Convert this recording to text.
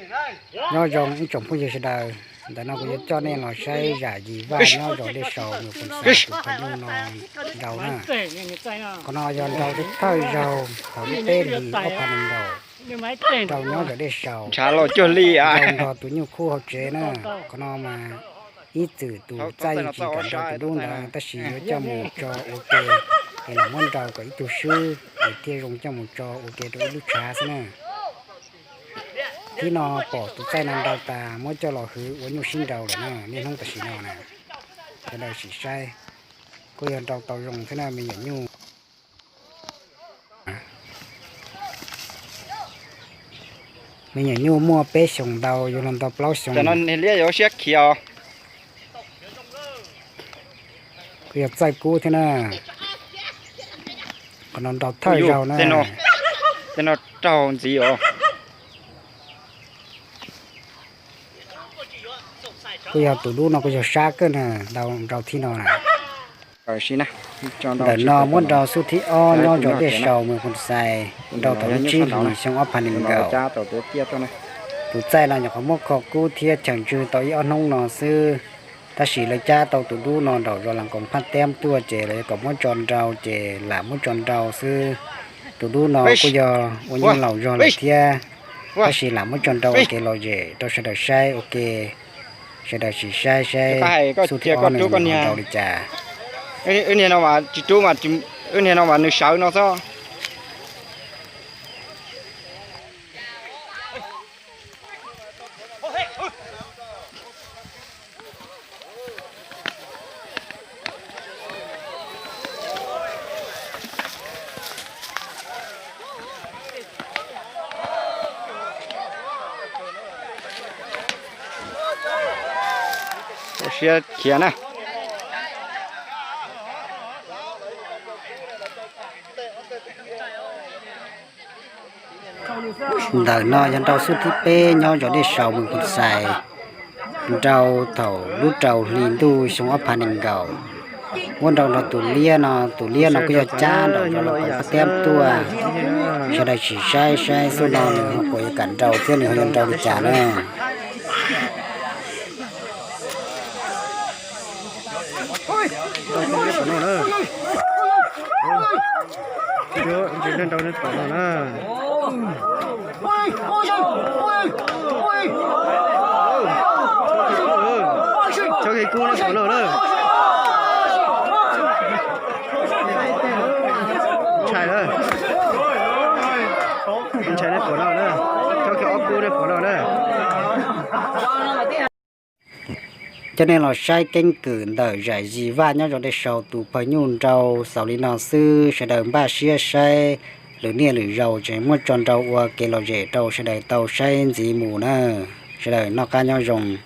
Nyob zoo ib tsoom phooj ywg sawv daws, ntawm no kuv yuav coj nej los saib zam yis vaj nyob zos Dej Saus mus pus xais tus phaw nyuj no nrau na. Qhov no yog nrau thawj zaug thaum lub peb hlis ob phav nees nkaum, nrau nyob zos Dej Saus, nrau nrog tus nyuj khub hauv tsev na. Qhov no mas ib txwm tus txaij yeej tsis kam nrau tus dub ntawd tab sis yuav coj mus tso ua ke es los muab nrau kom ib tug swb es thiaj zoo coj mus tso ua ke rau ib lub tshav xwb na. Thib no pom tus txaij no nrau tas muab coj los hwv ua nyuj sib nrau lawm na, niaj hnub tam sim no na. Sawv daws sim saib, kuj yog nrau tau zoo thiab na me nyuam nyuj. Me nyuam nyuj muaj peb xyoos ntau, yuav luag nto plaub xyoos. Liab yuav siab khiav os. Kuj yog txaij kub thiab na. Qhov no nrau thawj zaug na. Tej no raug ntxiv os. Kuj yog tus dub no kuj yog sab kawg na, nrau thib no na. Ntawm no muab nrau xub thib ob nyob zos Dej Saus mus pus xais, nrau thaum lub tsib hlis xyoo ob phav nees nkaum. Tus txaij no nyuam qhuav muab kho kub thiab cheem tswj tau ib ob hnub no xwb, tab sis lawv cab tau tus dub no nraum zos Las Koos Phaj Tiab tuaj ces lawv yuav kom muab tso nrau ces lam muab tso nrau xwb. Tus dub no kuj yog ua nyuj laus zog lawm thiab, tab sis lam muab tso nrau ua kev lom zem rau sawv daws saib ua ke. Sawv daws sim saib saib xub thib ob no nrau li cas. Wb niag no mas tsis rub, wb niag no mas nws sawv no xwb. Ua siab khiav na. Ntawm no yog nrau xub thib peb nyob zos Dej Saus mus pus xais, nrau thaum lub rau hli ntuj xyoo ob phav nees nkaum. Muab nrau nrog tus liab no, tus liab no kuj yog cab nraum zos Las Koos Phaj Tiab tuaj. Sawv daws sim saib saib xub no nws ho puas yuav kam nrau thiab nws ho yuav nrau li cas na. Txhob kub no pom no na. Ntshai lawm. Ntshai nej pom no na. Txhob kub ob kub nej pom no na. Coj nej los saib keeb kwm ntawm zam yis vaj nyob zos Dej Saus tus phaw nyuj nrau xaus li no xwb, sawv daws npaj siab saib lwm niaj lwm zaus tseem muab tso nrau ua kev lom zem rau sawv daws tau saib ntxiv mus na. Sawv daws noj qab nyob zoo.